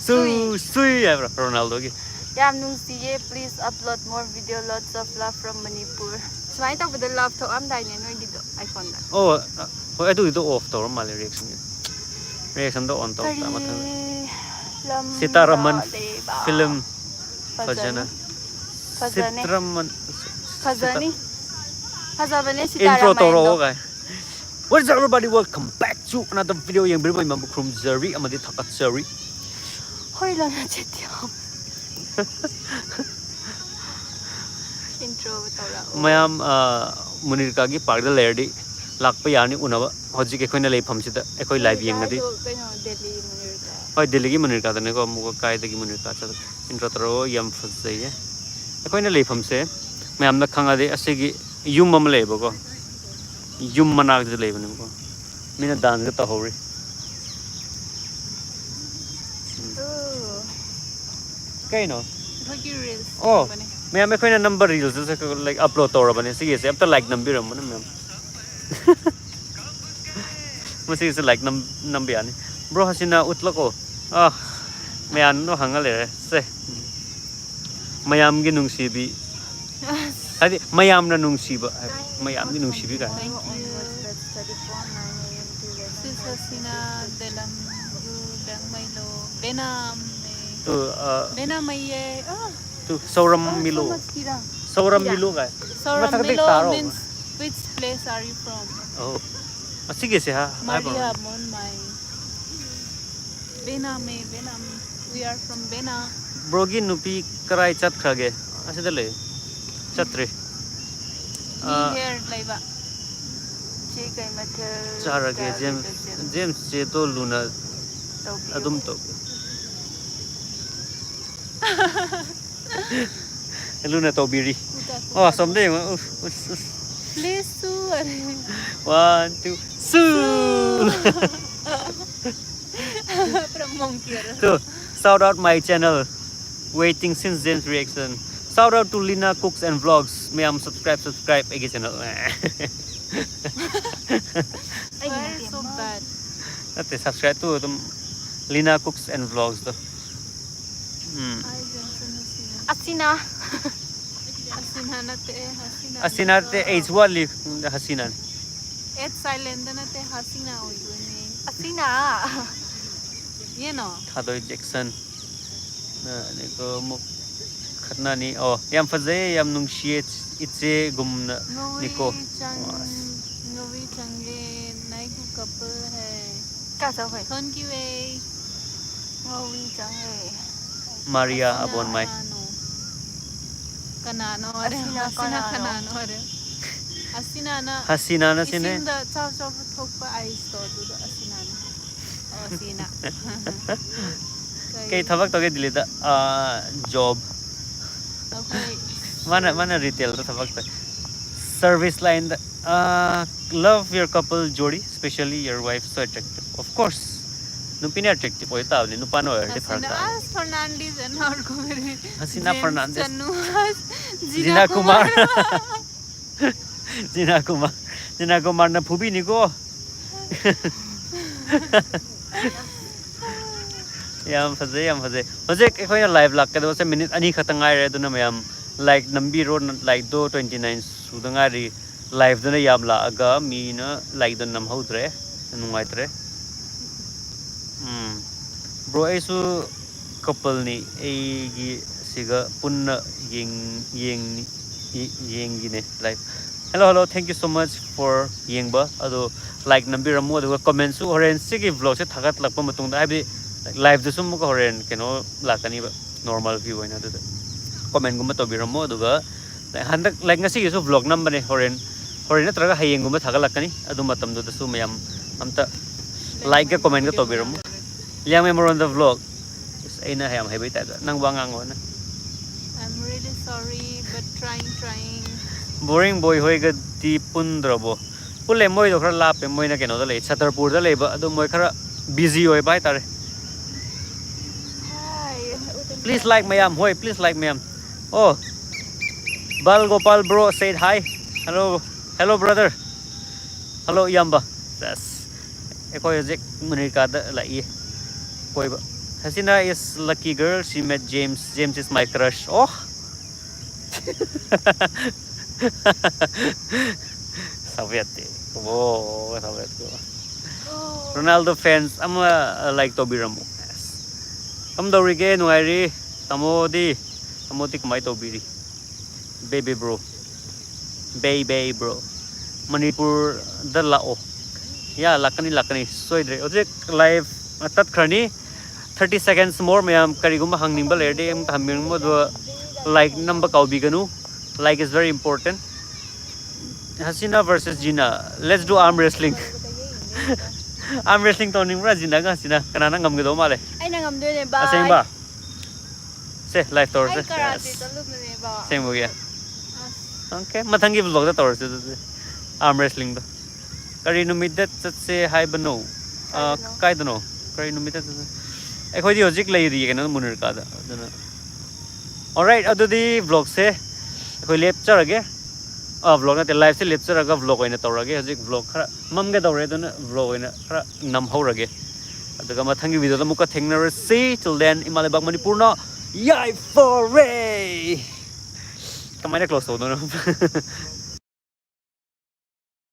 ꯁꯨ! ꯁꯨꯏ! ꯁꯨꯏ ꯍꯥꯏꯕ꯭ꯔꯣ? ꯔꯣꯅꯥꯜꯗꯣꯒꯤ꯫ ꯌꯥꯝ ꯅꯨꯡꯁꯤꯌꯦ, please upload more video, lots of love from Manipur꯫ ꯁꯨꯃꯥꯏꯅ ꯇꯧꯕꯗ love ꯊꯣꯛꯑꯝꯗꯥꯏꯅꯦ ꯅꯣꯏꯒꯤꯗꯣ iPhone ꯗ꯫ ꯑꯣ, ꯑ, ꯍꯣꯏ, ꯑꯗꯨꯒꯤꯗꯣ off ꯇꯧꯔ ꯃꯥꯜꯂꯦ reaction ꯒꯤ꯫ Reaction ꯗꯣ on ꯇꯧ ꯀꯔꯤ ꯇꯥ ꯃꯊꯪꯗ꯫ ꯂꯝꯗ ꯁꯤꯇꯥꯔꯥꯃꯟ ꯂꯩꯕ? Film ꯐꯖꯅ꯫ ꯐꯖꯅꯤ꯫ ꯐꯖꯅꯤ꯫ ꯁꯤꯇꯔꯥꯃꯟ-, ꯐꯖꯅꯤ꯫ ꯁꯤꯇ-, ꯐꯖꯕꯅꯦ intro ꯁꯤꯇꯥꯔꯥꯃꯟꯗꯣ꯫ ꯇꯧꯔꯛꯑꯣ ꯀꯥꯏ꯫ What is up, everybody? Welcome back to another video. ꯌꯦꯡꯕꯤꯔꯤꯕ ꯃꯌꯥꯝꯕꯨ ꯈꯨꯔꯨꯝꯖꯔꯤ ꯑꯃꯗꯤ ꯊꯥꯒꯠꯆꯔꯤ꯫ ꯍꯣꯏ, ꯂꯣꯟꯅ ꯆꯦꯠꯇꯤꯌꯣ꯫ Intro ꯇꯧꯔꯛꯑꯣ꯫ ꯃꯌꯥꯝ, ꯑ, ꯃꯨꯅꯤꯔꯀꯥꯒꯤ park ꯇ ꯂꯩꯔꯗꯤ ꯂꯥꯛꯄ ꯌꯥꯔꯅꯤ ꯎꯅꯕ꯫ ꯍꯧꯖꯤꯛ ꯑꯩꯈꯣꯏꯅ ꯂꯩꯐꯝꯁꯤꯗ ꯑꯩꯈꯣꯏ live ꯃꯨꯅꯤꯔꯀꯥ ꯌꯦꯡꯉꯗꯤ꯫ ꯍꯥꯏꯗꯣ ꯀꯩꯅꯣ, ꯗꯦꯜꯂꯤ ꯃꯨꯅꯤꯔꯀꯥ꯫ ꯍꯣꯏ, ꯗꯦꯜꯂꯤꯒꯤ ꯃꯨꯅꯤꯔꯀꯥꯗꯅꯦꯀꯣ꯫ ꯑꯃꯨꯛꯀ ꯀꯥꯏꯗꯒꯤ ꯃꯨꯅꯤꯔꯀꯥ ꯆꯠꯂ-, intro ꯇꯧꯔꯛꯑꯣ꯫ ꯌꯥꯝ ꯐꯖꯩꯌꯦ꯫ ꯑꯩꯈꯣꯏꯅ ꯂꯩꯐꯝꯁꯦ ꯃꯌꯥꯝꯅ ꯈꯪꯉꯗꯤ ꯑꯁꯤꯒꯤ ꯌꯨꯝ ꯑꯃ ꯂꯩꯌꯦꯕꯀꯣ꯫ ꯌꯨꯝ ꯃꯅꯥꯛꯇ ꯂꯩꯕꯅꯦꯕꯀꯣ꯫ ꯃꯤꯅ dance ꯒ ꯇꯧꯍꯧꯔꯤ꯫ ꯎꯝ꯫ ꯑꯣ꯫ ꯀꯩꯅꯣ? ꯑꯩꯈꯣꯏꯒꯤ reels ꯑꯣ꯫ ꯌꯦꯡꯕꯅꯦ꯫ ꯃꯌꯥꯝ ꯑꯩꯈꯣꯏꯅ ꯅꯝꯕ ꯔꯤꯜꯁꯇꯁꯨ ꯂꯥꯏꯛ ꯑꯞꯂꯣꯗ ꯇꯧꯔꯕꯅꯦ꯫ ꯁꯤꯒꯤꯁꯦ ꯑꯝꯇ ꯂꯥꯏꯛ ꯅꯝꯕꯤꯔꯝꯃꯣꯅꯦ ꯃꯌꯥꯝ꯫ ꯃꯁꯤꯒꯤꯁꯦ ꯂꯥꯏꯛ ꯅꯝ ꯅꯝꯕ ꯌꯥꯅꯤ꯫ ꯕ꯭ꯔꯣ ꯍꯁꯤꯅꯥ ꯎꯠꯂꯀꯣ꯫ ꯑꯥ, ꯃꯌꯥꯝꯗꯣ ꯍꯪꯉ ꯂꯩꯔꯦ ꯁꯦ꯫ ꯃꯌꯥꯝꯒꯤ ꯅꯨꯡꯁꯤꯕꯤ, ꯍꯥꯏꯗꯤ ꯃꯌꯥꯝꯅ ꯅꯨꯡꯁꯤꯕ ꯍꯥꯏꯕ, ꯃꯌꯥꯝꯒꯤ ꯅꯨꯡꯁꯤꯕꯤ ꯀꯥꯏꯅ꯫ Thank you. Sis Hasina Delam, you Dangmailo, Benam, ꯇꯨ, ꯑ, Benam Maye, oh, ꯇꯨ, ꯁꯧꯔꯝ ꯃꯤꯂꯣ꯫ So much kira. ꯁꯧꯔꯝ ꯃꯤꯂꯣ ꯀꯥꯏ꯫ Soram ꯃꯊꯛꯇ Milo ꯇꯥꯔꯣ꯫ means which place are you from? ꯑꯣ, ꯑꯁꯤꯒꯤꯁꯦ ꯍꯥ-, ꯍꯥꯏꯕ꯫ Maria Mon Mai. Benam, eh, Benam. We are from Bena. ꯕ꯭ꯔꯣꯒꯤ ꯅꯨꯄꯤ ꯀꯔꯥꯏ ꯆꯠꯈ꯭ꯔꯒꯦ? ꯑꯁꯤꯗ ꯂꯩ꯫ ꯆꯠꯇ꯭ꯔꯤ꯫ ꯃꯤ ꯑ, ꯍꯦꯌꯔ ꯂꯩꯕ꯫ ꯆꯦ ꯀꯩ ꯃꯊꯦꯜ ꯆꯥꯔꯒꯦ, ꯆꯥꯒꯦ ꯖꯦꯝꯁ꯫ ꯇꯁꯦꯝ? ꯖꯦꯝꯁ ꯆꯦꯗꯣ ꯂꯨꯅ ꯇꯧꯕꯤꯌꯨ꯫ ꯑꯗꯨꯝ ꯇꯧꯕꯤꯌꯨ꯫ ꯂꯨꯅ ꯇꯧꯕꯤꯔꯤ꯫ ꯀꯨꯇꯥ, ꯑꯣ, ꯀꯨꯇꯥ, ꯁꯣꯝꯗ ꯌꯦꯡꯉꯣ꯫ ꯎꯐ, ꯎꯐ, ꯎꯐ꯫ Please, su, are. One, two, su! Pura monkey, are. To, shout out my channel. Waiting since James Reaction. Shout out to Lina Cooks and Vlogs. ꯃꯌꯥꯝ subscribe, subscribe ꯑꯩꯒꯤ channel꯫ Why are you so bad? ꯅꯠꯇꯦ, subscribe to ꯑꯗꯨꯝ Lina Cooks and Vlogs ꯗꯣ꯫ ꯎꯝ꯫ Hi, Johnson, Hasina. ꯑꯁꯤꯅ Hasina ꯅꯠꯇꯦ, Hasina ꯑꯁꯤꯅ ꯅꯠꯇꯦ, age ꯋꯥꯠꯂꯤ꯫ ꯍꯁꯤꯅꯥꯅꯤ꯫ H silent ꯅꯠꯇꯦ, Hasina ꯑꯣꯏꯗꯣꯏꯅꯦ꯫ ꯑꯁꯤꯅ ꯌꯦꯅꯣ꯫ ꯊꯥꯗꯣꯏ ꯖꯦꯛꯁꯟ꯫ ꯅ-, ꯅꯤꯀꯣ ꯑꯃꯨꯛ ꯈꯠꯅꯅꯤ꯫ ꯑꯣ, ꯌꯥꯝ ꯐꯖꯩ, ꯌꯥꯝ ꯅꯨꯡꯁꯤꯌꯦ ꯏꯆꯦꯒꯨꯝꯅ꯫ ꯅꯤꯀꯣ꯫ ꯉꯧꯋꯤ ꯆꯪ-, ꯉꯧꯋꯤ ꯆꯪꯉꯦ, ꯅꯥꯏꯒꯨ couple ꯍꯦ꯫ ꯀꯥ ꯆꯧꯈ꯭ꯔꯦ꯫ ꯊꯣꯟꯈꯤꯋꯦ꯫ ꯉꯧꯋꯤ ꯆꯪꯉꯦ꯫ ꯃꯥꯔꯤꯌꯥ ꯑꯁꯤꯅ ꯑꯕꯣꯟꯃꯥꯏ꯫ ꯀꯅꯥꯅꯣ? ꯀꯅꯥꯅꯣ ꯍꯥꯏꯔꯦ? ꯑꯁꯤꯅ ꯑꯁꯤꯅ ꯀꯅꯥꯅꯣ? ꯀꯅꯥꯅꯣ ꯍꯥꯏꯔꯦ? ꯑꯁꯤꯅꯅ ꯍꯁꯤꯅꯥꯅ ꯁꯤꯅꯦ꯫ ꯏꯁꯤꯡꯗ ꯆꯥꯎ ꯆꯥꯎ ꯊꯣꯛꯄ ꯑꯥꯏꯁꯇꯣ ꯑꯗꯨꯗꯣ ꯑꯁꯤꯅꯅ꯫ ꯑꯣ, ꯑꯁꯤꯅ꯫ ꯀꯩ ꯊꯕꯛ ꯇꯧꯒꯦ ꯗꯤꯜꯂꯤꯗ? ꯑꯥ, job꯫ ꯑꯩꯈꯣꯏ ꯃꯥꯅ, ꯃꯥꯅ retail ꯗ ꯊꯕꯛ ꯇꯧꯋꯦ꯫ Service line ꯗ꯫ ꯑꯥ, love your couple ꯖꯣꯗꯤ, especially your wife, so attractive. Of course. ꯅꯨꯄꯤꯅ ꯑꯦꯇ꯭ꯔꯦꯛꯇꯤꯞ ꯑꯣꯏ ꯇꯥꯕꯅꯤ, ꯅꯨꯄꯥꯅ ꯑꯣꯏꯔꯗꯤ ꯐꯔꯛ ꯇꯥꯕꯅꯤ꯫ Fernandez and our comedy. Hasina Fernandez. Chanuhas, Zina Kumar. Zina Kumar. Zina Kumarꯅ ꯐꯨꯕꯤꯅꯤꯀꯣ. ꯌꯥꯝ ꯐꯖꯩ, ꯌꯥꯝ ꯐꯖꯩ꯫ ꯍꯧꯖꯤꯛ ꯑꯩꯈꯣꯏꯅ ꯂꯥꯏꯚ ꯂꯥꯛꯀꯗꯕꯁꯦ ꯃꯤꯅꯤꯠ ꯑꯅꯤ ꯈꯛꯇ ꯉꯥꯏꯔꯦ, ꯑꯗꯨꯅ ꯃꯌꯥꯝ ꯂꯥꯏꯛ ꯅꯝꯕꯤꯔꯣ꯫ ꯂꯥꯏꯛꯇꯣ ꯇ꯭ꯋꯦꯟꯇꯤ ꯅꯥꯏꯟ ꯁꯨꯗ ꯉꯥꯏꯔꯤ꯫ ꯂꯥꯏꯚꯇꯅ ꯌꯥꯝ ꯂꯥꯛꯑꯒ ꯃꯤꯅ ꯂꯥꯏꯛꯇꯣ ꯅꯝꯍꯧꯗ꯭ꯔꯦ, ꯌꯥꯝ ꯅꯨꯡꯉꯥꯏꯇ꯭ꯔꯦ꯫ ꯎꯝ, ꯕ꯭ꯔꯣ, ꯑꯩꯁꯨ ꯀꯄꯜꯅꯤ꯫ ꯑꯩꯒꯤ ꯁꯤꯒ ꯄꯨꯟꯅ ꯌꯦꯡ- ꯌꯦꯡꯅꯤ- ꯌꯦꯡꯒꯤꯅꯦ live. Hello, hello, thank you so much for ꯌꯦꯡꯕ꯫ ꯑꯗꯣ ꯂꯥꯏꯛ ꯅꯝꯕꯤꯔꯝꯃꯨ, ꯑꯗꯨꯒ ꯀꯃꯦꯟꯁꯨ ꯍꯣꯔꯦꯟ ꯁꯤꯒꯤ ꯕ꯭ꯂꯣꯒꯁꯦ ꯊꯥꯒꯠꯂꯛꯄ ꯃꯇꯨꯡꯗ, ꯍꯥꯏꯕꯗꯤ ꯂꯥꯏꯚꯇꯁꯨ ꯑꯃꯨꯛꯀ ꯍꯣꯔꯦꯟ ꯀꯩꯅꯣ ꯂꯥꯛꯀꯅꯤꯕ, ꯅꯣꯔꯃꯦꯜ ꯚ꯭ꯌꯨ ꯑꯣꯏꯅ꯫ ꯑꯗꯨꯗ ꯀꯃꯦꯟꯒꯨꯝꯕ ꯇꯧꯕꯤꯔꯝꯃꯣ꯫ ꯑꯗꯨꯒ ꯍꯟꯗꯛ ꯂꯥꯏꯛ ꯉꯁꯤꯒꯤꯁꯨ ꯕ꯭ꯂꯣꯒ ꯅꯝꯕꯅꯦ, ꯍꯣꯔꯦꯟ ꯍꯣꯔꯦꯟ ꯅꯠꯇ꯭ꯔꯒ ꯍꯌꯦꯡꯒꯨꯝꯕ ꯊꯥꯒꯠꯂꯛꯀꯅꯤ꯫ ꯑꯗꯨ ꯃꯇꯝꯗꯨꯗꯁꯨ ꯃꯌꯥꯝ ꯑꯝꯇ ꯂꯥꯏꯛꯀ ꯀꯃꯦꯟꯒ ꯇꯧꯕꯤꯔꯝꯃꯣ꯫ ꯂꯤꯌꯥꯡꯃꯩ ꯃꯔꯣꯟꯗ ꯕ꯭ꯂꯣꯒ꯫ ꯑꯁ, ꯑꯩꯅ ꯌꯥꯝ ꯍꯩꯕꯩ ꯇꯥꯏꯞꯇ꯫ ꯅꯪ ꯋꯥ ꯉꯥꯡꯉꯣꯅ꯫ I'm really sorry, but trying, trying. Boring boy ꯍꯣꯏꯒꯗꯤ ꯄꯨꯟꯗ꯭ꯔꯕꯣ? ꯄꯨꯜꯂꯦ, ꯃꯣꯏꯗꯣ ꯈꯔ ꯂꯥꯞꯄꯦ꯫ ꯃꯣꯏꯅ ꯀꯩꯅꯣꯗ ꯂꯩ, ꯁꯇꯔꯄꯨꯔꯗ ꯂꯩꯕ꯫ ꯑꯗꯣ ꯃꯣꯏ ꯈꯔ ꯕꯤꯖꯤ ꯑꯣꯏꯕ ꯍꯥꯏꯇꯥꯔꯦ꯫ Hi. Please like ꯃꯌꯥꯝ꯫ ꯍꯣꯏ, please like ꯃꯌꯥꯝ꯫ ꯑꯣ, ꯕꯥꯜ Gopal bro said hi. Hello, hello brother. Hello ꯏꯌꯥꯝꯕ꯫ ꯑꯁ, ꯑꯩꯈꯣꯏ ꯍꯧꯖꯤꯛ ꯑꯃꯦꯔꯤꯀꯥꯗ ꯂꯥꯛꯏ ꯀꯣꯏꯕ꯫ Hasina is lucky girl, she met James. James is my crush. ꯑꯣ꯫ ꯁꯥꯎꯕ ꯌꯥꯗꯦ꯫ ꯑꯣ, ꯁꯥꯎꯕ ꯌꯥꯗꯦ꯫ ꯔꯣꯅꯥꯜꯗꯣ ꯐꯦꯟꯁ ꯑꯃ ꯂꯥꯏꯛ ꯇꯧꯕꯤꯔꯝꯃꯨ꯫ ꯑꯁ꯫ ꯀꯝꯗꯧꯔꯤꯒꯦ? ꯅꯨꯡꯉꯥꯏꯔꯤ꯫ ꯇꯥꯃꯣꯗꯤ? ꯇꯥꯃꯣꯗꯤ ꯀꯃꯥꯏꯅ ꯇꯧꯕꯤꯔꯤ? Baby bro. Baby bro. ꯃꯅꯤꯄꯨꯔꯗ ꯂꯥꯛꯑꯣ꯫ ꯌꯥ, ꯂꯥꯛꯀꯅꯤ, ꯂꯥꯛꯀꯅꯤ꯫ ꯁꯣꯏꯗ꯭ꯔꯦ꯫ ꯍꯧꯖꯤꯛ ꯂꯥꯏꯚ ꯇꯠꯈ꯭ꯔꯅꯤ꯫ Thirty seconds more, ꯃꯌꯥꯝ ꯀꯔꯤꯒꯨꯝꯕ ꯍꯪꯅꯤꯡꯕ ꯂꯩꯔꯗꯤ ꯑꯃꯨꯛꯇ ꯍꯪꯕꯤꯔꯝꯃꯣ꯫ ꯑꯗꯨꯒ ꯂꯥꯏꯛ ꯅꯝꯕ ꯀꯥꯎꯕꯤꯒꯅꯨ꯫ Like is very important. Hasina versus Gina. Let's do arm wrestling. Arm wrestling ꯇꯧꯅꯤꯡꯕ꯭ꯔꯥ ꯖꯤꯅꯥꯒ Hasina? ꯀꯅꯥꯅ ꯉꯝꯒꯗꯧ ꯃꯥꯜꯂꯦ? ꯑꯩꯅ ꯉꯝꯗꯣꯏꯅꯦ ꯕꯥꯏ꯫ ꯑꯁꯦꯡꯕ? ꯁꯦ, ꯂꯥꯏꯚ ꯇꯧꯔꯁꯦ꯫ ꯑꯩ ꯀꯔꯥꯇꯦ ꯑꯁ, ꯆꯠꯂꯨꯕꯅꯦꯕ꯫ ꯑꯁꯦꯡꯕꯒꯤ? ꯑꯁ, Okay, ꯃꯊꯪꯒꯤ ꯕ꯭ꯂꯣꯒꯇ ꯇꯧꯔꯁꯦ ꯑꯗꯨꯗꯤ꯫ Arm wrestling ꯗꯣ꯫ ꯀꯔꯤ ꯅꯨꯃꯤꯠꯇ ꯆꯠꯁꯦ ꯍꯥꯏꯕꯅꯣ? ꯑ, ꯀꯥꯏꯗꯅꯣ? ꯀꯥꯏꯗꯅꯣ? ꯀꯔꯤ ꯅꯨꯃꯤꯠꯇ ꯆꯠꯁꯦ? ꯑꯩꯈꯣꯏꯗꯤ ꯍꯧꯖꯤꯛ ꯂꯩꯔꯤꯌꯦ ꯀꯩꯅꯣ, ꯃꯨꯅꯤꯔꯀꯥꯗ꯫ ꯑꯗꯨꯅ alright, ꯑꯗꯨꯗꯤ vlogꯁꯦ ꯑꯩꯈꯣꯏ ꯂꯦꯞꯆꯔꯒꯦ꯫ ꯑꯥ, vlog ꯅꯠꯇꯦ, liveꯁꯦ ꯂꯦꯞꯆꯔꯒ vlog ꯑꯣꯏꯅ ꯇꯧꯔꯒꯦ꯫ ꯍꯧꯖꯤꯛ vlog ꯈꯔ ꯃꯝꯒꯦ ꯇꯧꯔꯦ, ꯑꯗꯨꯅ vlog ꯑꯣꯏꯅ ꯈꯔ ꯅꯝꯍꯧꯔꯒꯦ꯫ ꯑꯗꯨꯒ ꯃꯊꯪꯒꯤ videoꯗ ꯑꯃꯨꯛꯀ ꯊꯦꯡꯅꯔꯁꯤ꯫ Till then, ꯏꯃꯥ ꯂꯩꯕꯥꯛ ꯃꯅꯤꯄꯨꯔꯅ ꯌꯥꯏꯐꯔꯦ꯫ ꯀꯃꯥꯏꯅ close ꯇꯧꯗꯣꯏꯅꯣ?